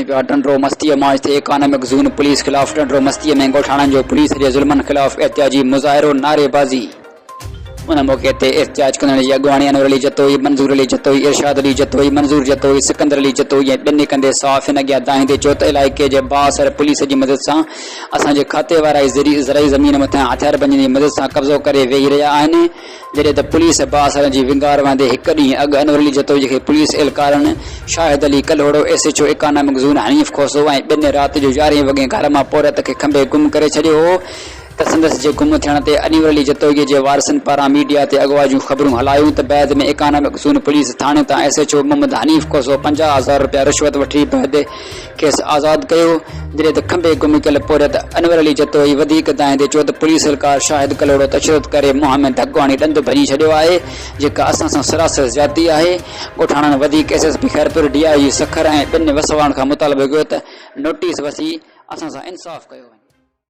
پيا ٽنڊو مستيء مان اٿي اڪانامڪ زون پوليس خلاف ٽنڊو مستيء ۾ ڳوٺاڻن جو پوليس جي ظلمن خلاف احتجاجي مظاهرو نعريبازي. ان موقعي تي احتجاج ڪندڙن جي اڳواڻي انور علي جتوئي، منظور علي جتوئي، ارشاد علي جتوئي، منظور جتوئي، سڪندر علي جتوئي ۽ ٻين ڪندي صحافين اڳيان دانهيندي چيو ته علائقي جي بااثر پوليس جي مدد سان اسان جي کاتي وارا ئي زرعي زمين مٿان هٿياربندين جي مدد سان قبضو ڪري ويهي رهيا آهن جڏهن ته پوليس بااثرن جي ونگار وهندي هڪ ڏينهن اڳ انور علي جتوئي کي پوليس اهلڪارن Shahid Ali Kalhoro, S H O economic zone Hanif Khoso ۽ ٻين رات جو يارهين وڳي گهر مان پورهيت کي کنڀي گم ڪري ڇڏيو هو ته سندس جي گم ٿيڻ تي انور علي جتوئي جي وارثن پاران ميڊيا تي اغوا جون خبرون هلايون ته بعد ۾ اڪانامڪ زون پوليس ٿاڻي تان S H O Muhammad Hanif Khoso 50,000 رپيا رشوت وٺي بعد کيس آزاد ڪيو، جڏهن ته کنڀي گم ڪيل پورهيت انور علي جتوئي وڌيڪ دانهيندي چيو ته پوليس اهلڪار شاهد ڪلهوڙو تشدد ڪري منهن ۾ ڌڪ هڻي ڏند ڀڃي ڇڏيو آهي، جيڪا اسان سان سراسر زيادتي آهي. ڳوٺاڻن وڌيڪ S S P Khairpur, D I G Sukkur ۽ ٻين وس وارن کان مطالبو ڪيو ته نوٽيس وٺي اسان سان انصاف ڪيو وڃي.